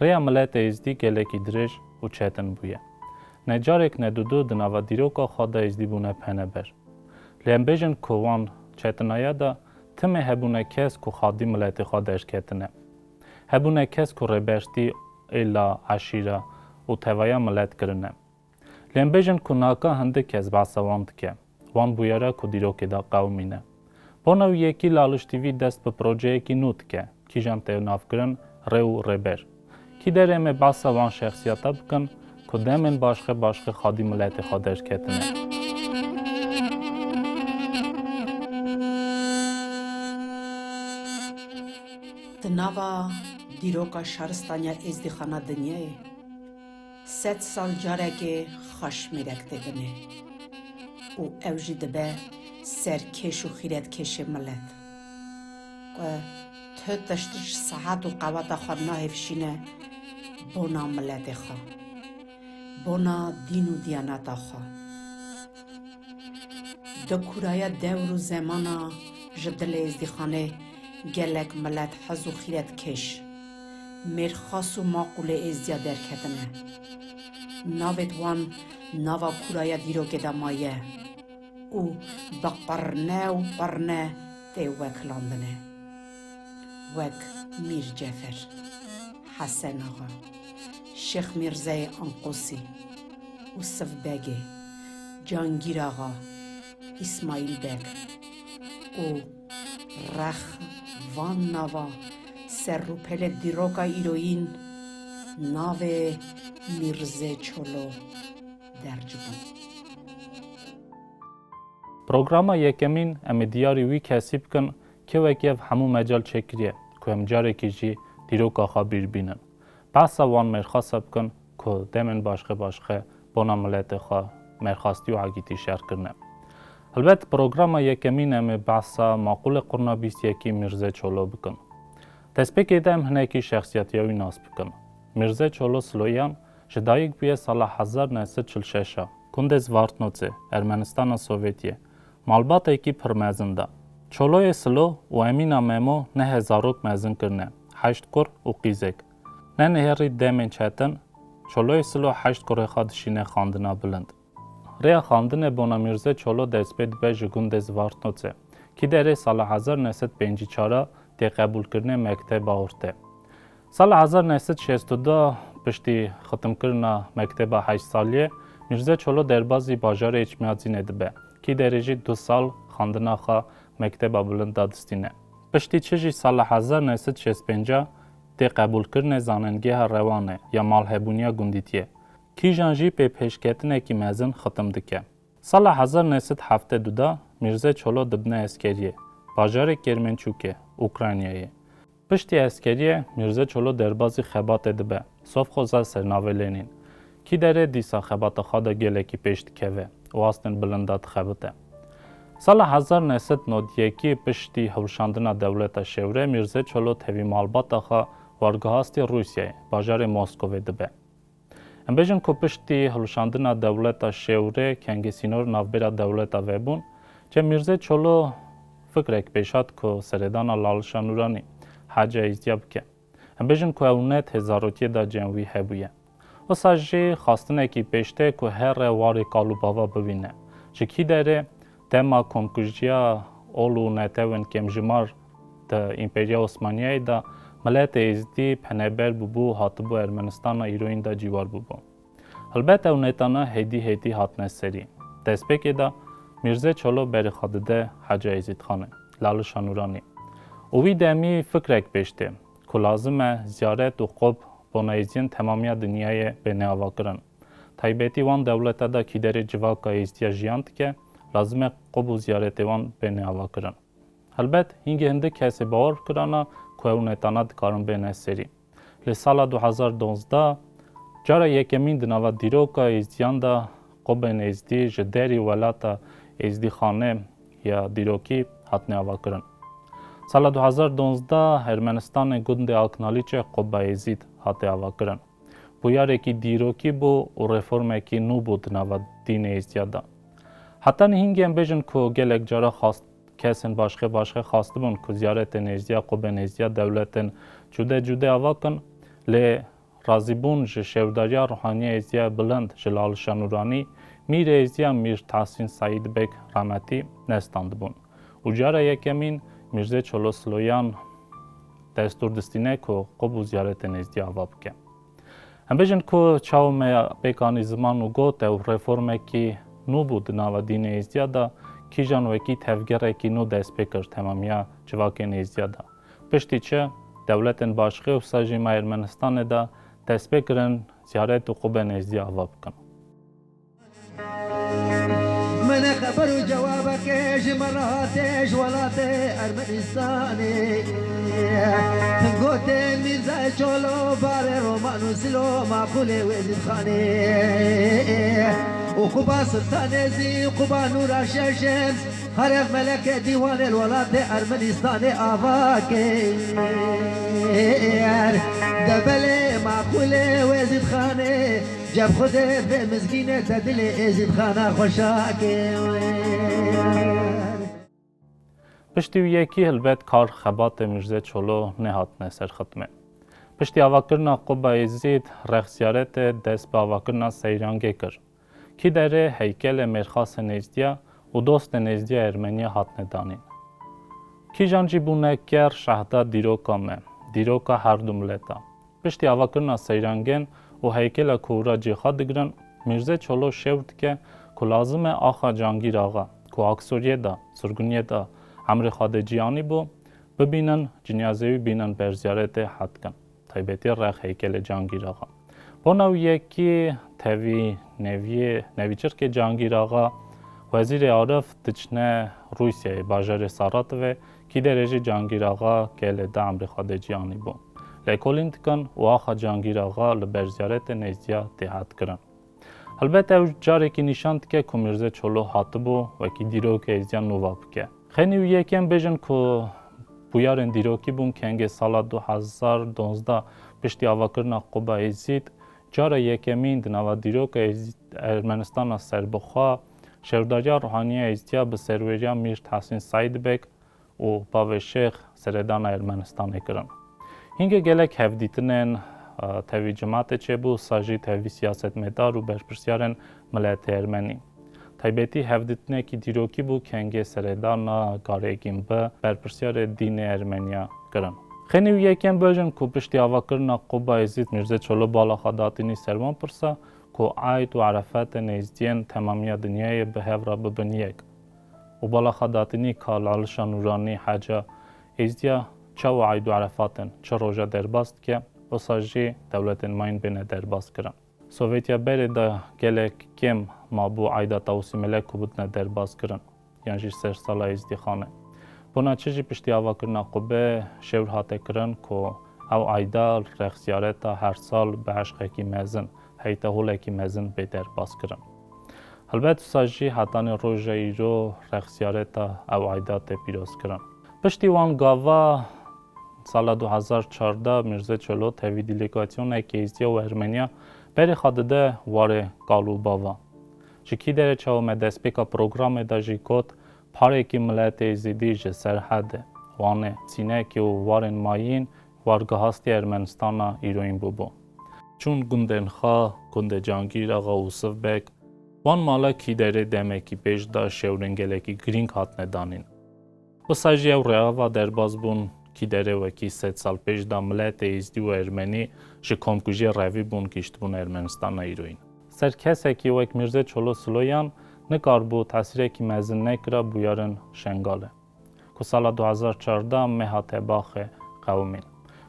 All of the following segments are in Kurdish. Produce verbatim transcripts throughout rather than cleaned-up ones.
Rêya miletê êzdî gelekî dirêj û çetin bûye. Ne carek ne dudu di nava dîroka xwe de êzdî bûne peneber. Lê em bêjin ku wan çetinaya de timê hebûne kes ku xadî miletê xwe derketine. Hebûne kes ku rêbertî êla, eşîra û tevaya milet kirine. Lê em bêjin ku naka hindik kes behsa wan dike. Wan bûyera ku dîrokê de qewimîne. Bona wî yekî Laliş T V dest bi projeyekî nû dike, kîjan tê navkirin Rê û Rêber. Kî derê em ê behsa wan şexsiyata bikin ku demên başqe başqe xadî miletê xwe derketine. Di nava dîroka şaristaniya êzdîxana dinyayê, sed sal carekê xweşmêrek tê dinê û ew jî dibe serkêş û xîretkêşê milet. Ku tu tişt ji sihet û qeweta xwe nahêfşîne bona miletê xwe, bona dîn û diyaneta xwe. Di kûraya dewr û zemana ji dilê êzdîxanê gelek milet hez û xîretkêş, mêrxas û maqûlê êzdiya derketine. Navêt wan nava kûraya dîrokê de maye û bi qirne û qirne tê wekilandine. Wek Mîr Cefer, Hesen Axa, Şêx Mîrzeyê Anqosî, Ûsif Begê, Cangîr Axa, Îsmaîl Beg û rex van nava ser rûpelê dîroka îroyîn navê Mîrzê Çolo derc bû. Programa yekemîn em ê diyarî wî kesî bikin, kê wekî ev hemû mecal çêkiriye ku em carekî jî dîroka xwe bîr bînin. Behsa wan mêrxasa bikin ku demên başqe başqe bona miletê xwe mêrxastî û agîtî şer kirine. Helbet programa yekemîn em ê behsa maqûlê qurna bîst yekî Mîrze Çolo bikin. Destpêkê de em hinekî şexsiyetiya wî nas bikin. Mîrze Çolo Siloyan ji dayik bûye sala hezar neh sed çil şeş a, gundê Zvartnotsê, Ermenistana Sovyetiyê, malbatekî pir mezin da. Çoloyê Silo û Emîna Memo neh zarok mezin kirine, heşt kur û qîzek. Ne nihêrî demên çetin, Çoloyê Silo heşt kurê xwe dişîne xandina bilind. Rêya xandinê bona Mîrze Çolo dest pê dibe ji gundê Zvartnotsê. Kî derê sala hezar neh sed pêncî çar a tê qebûlkirinê mekteba ortê. Sala hezar neh sed şêst û du piştî xitimkirina mekteba heşt saliyê, Mîrze Çolo derbazî bajarê Eçmiyadzînê dibe. Kî derê jî du sal xandina xwe mekteba bilind da distîne. Piştî çi jî sala hezar neh sed şêst pênc a tê qebûlkirinê Zanîngeha Rewanê ya Malhebûniya Gundîtiyê. Kîjan jî pê pêşketinekî mezin xitim dike. Sala hezar neh sed heftê du da Mîrze Çolo dibne eskeriyê, bajarê Kermençûkê, Ukraynayê. Piştî eskeriyê Mîrze Çolo derbazî xebatê dibe, Sovxoza Sernavê Lenîn. Kî derê dîsa xebata xwe de gelekî pêş dikeve û astên bilind da dixebite. Sala hezar neh sed nod yekî piştî hewlşandina dewleta Şewrê Mîrze Çolo tevî malbata xwe wergihastî Rûsyayê, bajarê Moskovê dibe. Em bêjin ku piştî hilweşandina dewleta Şêwrê kengê sînor navbera dewleta vebûn, cem Mîrzê Çolo fikrek pêş hat ku serêdana Lalişa Nûranî, Heca Êzdiya bike. Em bêjin ku ew ne tê zarokiyê de cem wî hebûye. Wisa jî xwestinekî pêş tê ku here warê kal û bava bibîne. Ji kî derê dema komkujiya ol û netewên kêmjimar di Împeriya Osmaniyeyê de miletê Êzdî peneber bûbû, hatibû Ermenistana îroyîn de cîwar bûbû. Helbet ew netana hêdî hêdî hatine serî. Destpêkê de Mîrzê Çolo berê xwe dide Heca Êzîdxanê, Lalişa Nûranî. Û wî demî fikrek pêş tê ku lazim e ziyaret û qub bona Êzdiyên temamiya dinyayê bêne avakirin. Taybetî wan dewleta de kîderê civaka Êzdiya jiyan dike, lazim e qub û ziyaretê wan bêne avakirin. Helbet, hingê hindik kesê bawer kirana ku ew netana dikarin bêne serî. Lê sala du hazar duwazdeh, cara yekemîn di nava dîroka Êzdiyan de qubên Êzdî ji derî welata Êzdîxanê ya dîrokî hatine avakirin. Sala du hazar duwazdeh Ermenistanê gundê Aknalîçê quba Êzîd hate avakirin. Bûyarekî dîrokî bû û reformekî nû bû di nava dînê Êzdiya de. Heta nihîngê em bêjin ku gelek cara xwest, kesên başqe başqe xwestibûn ku ziyaretên Êzdiya, qubên Êzdiya dewletên cude cude ava kin, lê Razîbûn ji şêwdariya ruhaniya êzdiya bilind ji Lalişa Nûranî, mîrê êzdiya Mîr Tahsîn Seîd Beg rahmetî nestandibûn û cara yekemîn Mîrzê Çolo Siloyan destûr distîne ku qub û ziyaretên êzdiya ava bike. Em bêjin ku çawa me pêk anî ziman û got ew reformekî nû bû di nava dînê êzdiya de, kîjan wekî tevgerekî nû dest pê kir temamiya civakên êzdiya de. Piştî çi dewletên başqê û sa jî me Ermenistanê de dest pê kirin ziyaret û qubên êzdiya ava bikin. Min xeber û cewabeke ji min re hate ji welatê Ermenistanê. Gote Mîrza Çolo barê Roman û Silo maqûlê Wêzîd Xanê. Û quba Sultanê zî quba Nûra Şeşem. Xeref meleke dîwanê li welatê Ermenistanê ava kir. De belê maqûlê Wêzîd Xanê. Cem Xwedê vê mizgînê te dilê Êzîd Xana xweşa kir. Piştî wî yekî hilbet kar xebatê Mîrzê Çolo nehatine ser xitmê. Piştî avakirina quba Êzîd, rexziyaretê dest bi avakirina seyrangê kir. Kî derê heykelê mêrxasên êzdiya û dostên êzdiya ermeniya hatine danîn. Kîjan jî bûne ker şehda dîroka me, dîroka her du mileta. Piştî avakirina seyrangên û heykela ku ûra cê xwe digirin, Mîrzê Çolo şêwr dike ku lazim e axa Cangîr Axa, ku Aksoriyê de, sirguniyê de emrê xwe de ciyanî bû, bibînin, cinyazê wî bînin ber ziyaretê hetkin. Taybetî rex heykelê Cangîr Axa. Bona wî yekî tevî neviyê, nevîçirkê Cangîr Axa, Wezîrê Arif diçine Rûsyayê, bajarê Saratovê, kî derê jî Cangîr Axa gelê de emrê xwe de ciyanî bû. Lêkolîn dikin û axa Cangîr Axa li ber ziyaretê nêzdiya tê hetkirin. Helbet ew carekî nîşan dike ku Mîrze Çolo hatibû wekî dîrokê êzdiya nû va bike. Xênî wî yekem bêjin ku bûyarên dîrokî bûn kengê sala du hezar donzdeh piştî avakirina quba Êzîd, cara yekemîn di nava dîroka Êzîd Ermenistana serbixwe, şêwdariya ruhaniya Êzdiya bi serweriya Mîr Tahsîn Seîd Beg û bavê Şêx seredana Ermenistanê kirin. Hingê gelek hevdîtinên, e, tevî cimatê çêbû, sa jî tevî siyasetmedar û berpirsyarên miletê ermenî. Taybetî hevdîtinekî dîrokî bû kengê seredana Garê Gîmbi, berpirsyarê dînê ermeniya kirin. Xênî wî yekem bêjin ku piştî avakirina quba Êzîd Mîrze Çolo bala xwe datînî ser wan pirsa ku eyd û erefatên êzdiyên temamiya dinyayê bi hev re bibin yek. Û bala xwe datînî ka Lalişa Nûranî heca êzdiya çawa eyd û erefatên çi roja derbas dike, wisa jî dewletên mayîn bêne derbas kirin. Sovyetiya berê de gelek kêm mabû eyda Tawusî Melek ku bidine derbas kirin, yan jî ser sala Êzdîxanê. Bona çi jî piştî avakirina qubê şêwr hate kirin ku ew eyda rexziyareta her sal bi eşqekî mezin, heyteholekî mezin bê derbas kirin. Helbet wisa jî hetanî roja îro rexziyareta ew eyda tê pîroz kirin. Piştî wan gava, sala du hezar çardeh Mîrze Çolo tevî delegasyonekî êzdiya û ermeniya berê xwe dide warê kal û bava. Ji kî derê çawa me destpêka programê de jî got, parekî miletê êzidî ji Serhedê, Wanê, Sînekê û warên mayîn wargehastî Ermenistana îroyîn bûbû. Çûn gundên xwe, gundê Cangîr Axa û Yûsif Beg, wan mala kî derê demekî pêş de şêwrên gelekî girîng hatine danîn. Wisa jî ew rêava derbas bûn, kî derê wekî sed sal pêş de miletê êzdî û ermenî ji komkujiyê revî bûn, gihîştibûn Ermenistana îroyîn. Ser kesekî wek Mîrze Çolo Siloyan nikaribû tesîrekî mezin nekira bûyarên Şengalê, ku sala du hezar çardeh meha Tebaxê qewimîn.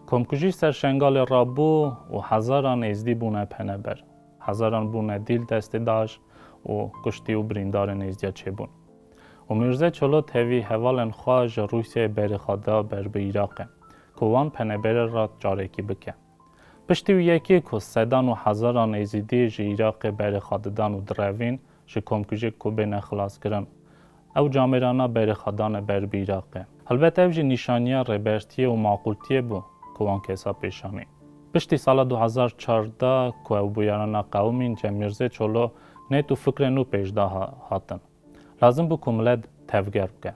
Komkujî ser Şengalê rabû û hezaran êzdî bûne peneber. Hezaran bûne dîl destê DAIŞ û kuştî û birîndarên êzdiya çêbûn. Û Mîrze Çolo tevî hevalên xwe ji Rûsyayê berê xwe da ber bi Iraqê, ku wan peneberê re carekî bike. Piştî wî yekê ku sedan û hezaran êzidî ji Iraqê berê xwe didan û direvîn, ji komkujê ku bêne xilaskirin, ew camêrana berê xwe dane ber bi Iraqê. Helbet ev jî nîşaniya rêbertiyê û maqûltiyê bû ku wan kesa pêşanî. Piştî sala du hezar çardeh ku ew bûyarana qewimîn, cem Mîrzê Çolo nêt û fikrên nû pêş de ha-, hatin. Lazim bû ku milet tevger bike.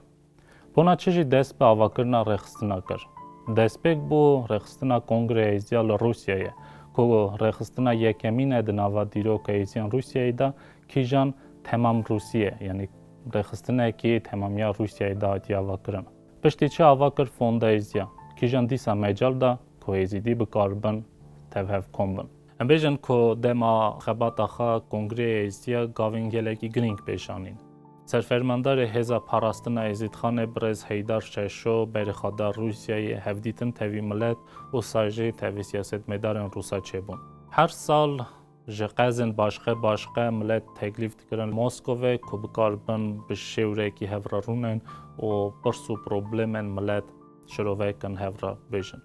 Bona çi jî dest bi avakirina rêxistina kir. Destpêk bû rêxistina Kongreya Êzdiya li Rûsyayê, Ku rêxistina yekemîn e di nava dîroka êziyan Rûsyayê de, kîjan Temam Rûsiye, yanî rêxistinekî temamiya Rûsyayê de hatiye avakirin. Piştî çi ava kir fonda êziya, kîjan dîsa mecal da ku êzidî bikaribin tevhev kom bin. Em bêjin ku dema xebata xwe Kongreyê Êzidiya gavên gelekî girîng pêş anîn. Serfermandarê Hêza Parastina Êzîdxanê birêz Heydar Şeşo, berê xwe da Rûsyayê, hevdîtin tevî milet û sa jî tevî siyasetmedarên Rûsa çêbûn. Her sal ji qezên başqe başqe milet teklîf dikirin Moskovê ku bikaribin bi şêwrekî hev re rûnin û pirs û problemên milet şirove kin hev re bêjin.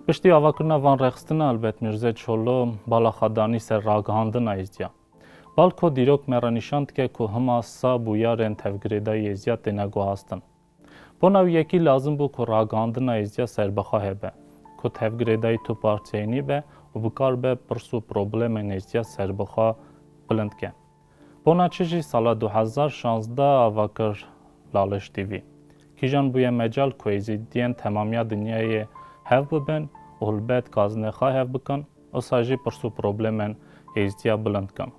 Piştî avakirina van rêxistina helbet Mîrze Çolo bala xwe danî ser ragihandina êzdiya. Bal ku dîrok me re nîşan dike ku hima sa bûyarên tevgirêdayî êzdiya têne guhastin. Bona wî yekî lazim bû ku ragihandina êzdiya serbixwe hebe, ku tevgirêdayî tu partiyayî nîbe û bikaribe pirs û problemên êzdiya serbixwe bilind ke. Bona çi jî sala du hezar şazdeh ava kir Laliş T V. Kîjan bûye mecal ku êzidiyên temamiya dinyayê hev bibin û hilbet gazinê xwe hev bikin, wisa jî pirs û problemên êzidiya bilind kin.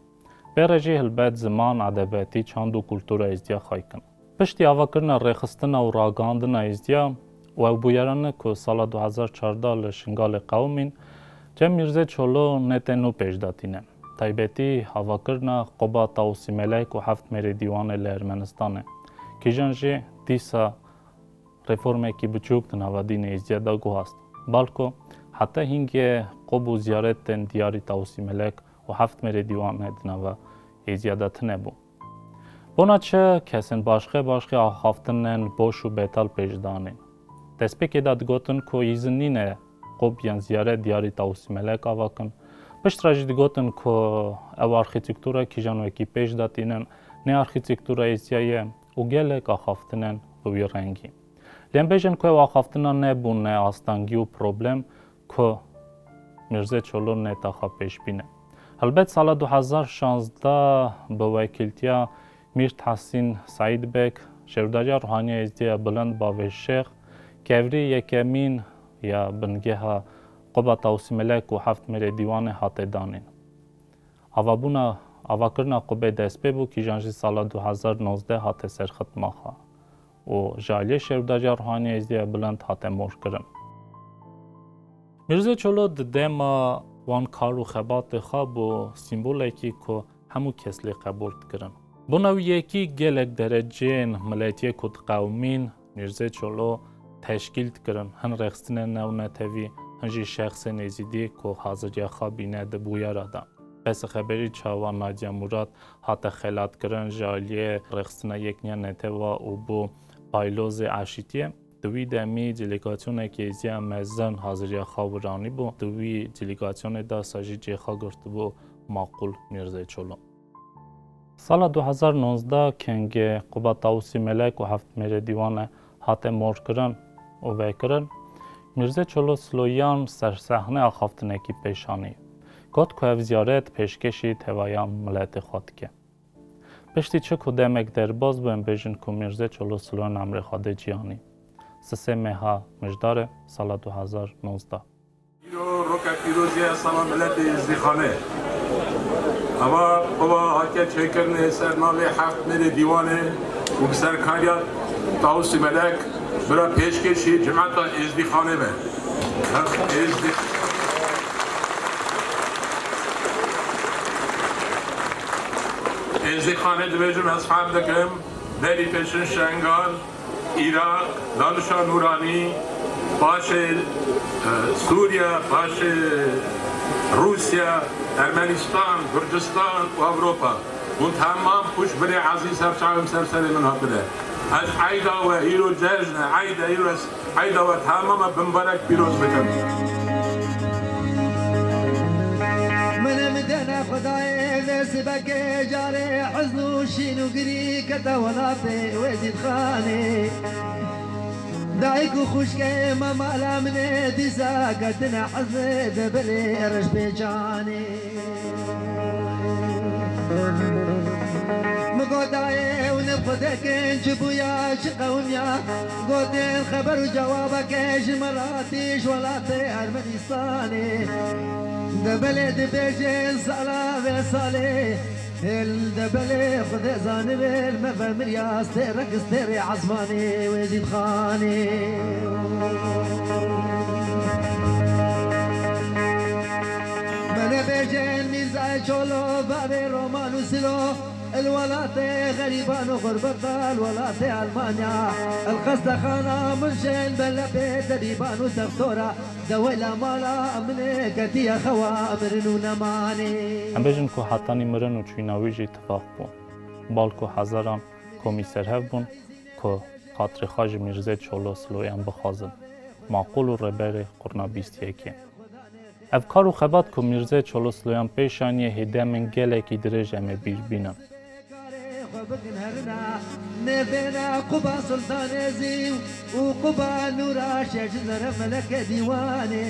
Pê re jî hilbet ziman, edebetî, çand û kultura êzidiya xwey kin. Piştî avakirina rêxistina û ragihandina êzidiya û ew bûyerane ku sala du hezar çardeh li Şingalê qewimîn, cem Mîrze Çolo nêtê nû pêş de tîne. Taybetî avakirina Quba Tawusî Melek û heft mêrê dîwanê li Ermenistanê. Kîjan jî dîsa reformekî biçûk di nava dînê êzidiya de guhast. Balko heta hingê qub û ziyaretên diyarî Tawusî Melek û heft mêrê dîwanê di nava êzidiya de tune bû. Bona çi kesên başqe başqe axaftinên boş û betal pêş danîn. Destpêkê de digotin ku îzin nîne qub yan ziyaret diyarî Tawusî Melek ava kin. Piştre jî digotin ku ew arxîtektura kîjan wekî pêş de tînin, ne arxîtektura êzidiya ye û gelek axaftinên bi wî rengî. Lê em bêjin ku ew axaftina nebûne astengî û problem ku Mîrze Çolo nêta xwe pêş bîne. Helbet sala du hezar şazdeh bi wekîltiya Mîr Tehsîn Seîd Beg, şêwdariya ruhaniya êzidiya bilind Bavê Şêx, kevirê yekemîn ya bingeha Quba Tawusî Melek û heft mêrê dîwanê hate danîn. Avabûna, avakirina qubê dest pê bû, kîjan jî sala du hezar nozdeh hate serxitma xwe û ji aliyê şêwdariya ruhaniya êzidiya bilind hate morkirin. Mîrze Çolo di dema wan kar û xebatê xwe bû sîmbolekî ku hemû kes lê qebûl dikirin. Bona wî yekî gelek dereceyên miletiyê ku diqewimîn, Mîrze Çolo teşkîl dikirin, hin rêxistinên newnetevi, hin jî şexsên êzidî ku haziriya xwe bîne di bûyera de. Qeseqeberî çawa Nadya Murad hate xelatkirin ji aliyê rêxistina Yekniya Neteva û bû paylozê aşîtiyê. Di wî demî delegasyonekî êziya mezin haziriya xwe wiranî bû. Di wî delegasyonê de sa jî cê xwe girtibû Maqûl Mîrze Çolo. Sala du hezar nozdeh kengê Quba Tawusî Melek û heft mêrê dîwane hate morkirin û vekirin, Mîrze Çolo Sloyan sersehne axaftinekî pêş anî. Got ku ev ziyaret pêşkêşî tevaya miletê xwe dike. Piştî çi ku demek derbas bû, em bêjin ku Mîrze Çolo Sloyan emrê xwe de cî anî. Sisê meha Mijdarê sala du hezar nozdeh. Îro roka pîroziya sala miletê Êzdîxanê. Eva, eva hatiye çêkirinê ser navê heft mêrê dîwanê û bi serkariya Tawusî Melek bira pêşkêşî cimeta Êzdîxanê be. Êzdî-, Êzdîxanê dibêjim, ez fehm dikim, berî pêşin Şengal, Îraq, Danişa Nûranî, paşê, e, Sûriye, paşê Rûsya, Ermenistan, Gurcistan û Ewropa. Hûn temam pûç birê ezîz ser çavim ser serê min hatine. Ez eyda we îro cejn e, eyd e, îro ez eyda we temam e, bi mibarek pîroz bikim. Min em dene Xwedayê vê sibekê carê hizn û şîn û girî kete welatê Wêzîdxanê. Dayik û xwişkê me mala min ê dîsa ketine hizn ê de bilê reşpêçanê. Min got dayê ew ne Dekin ji bûya ji qewimiya, gotin xeber û cewabeke ji miratî ji welatê Ermenîstanê. De belê dibêjin sala vê salê, hêl de belê Xwedê zanibin me vemiriya stêrek stêrê ezmanê wê zî dixanê. Me nebêjin Mîrzayê Çolo bavê roman û silo, li welatê xerîban û xurbeta, li welatê Elmanya, li xestexana min jin be lepê tebîban û textora, de weyla mala min ê ketiye xewa mirin û nemanê. Em bêjin ku hetanî mirin û çûyîna wî jî tifaq bû. Bal ku hezaran komî serhev bûn ku xatirê xwe ji Mîrzê Çolo Siloyan bixwazin, maqûl û rêberê qurna bîst yekê. Ev kar û xebat ku Mîrzê Çolo Siloyan pêş aniye hê demên gelekî dirêj em ê bîr bînin. Nêvêna quba Sultanê Zîw û quba Nûra Şêj Zere Meleke Dîwanê.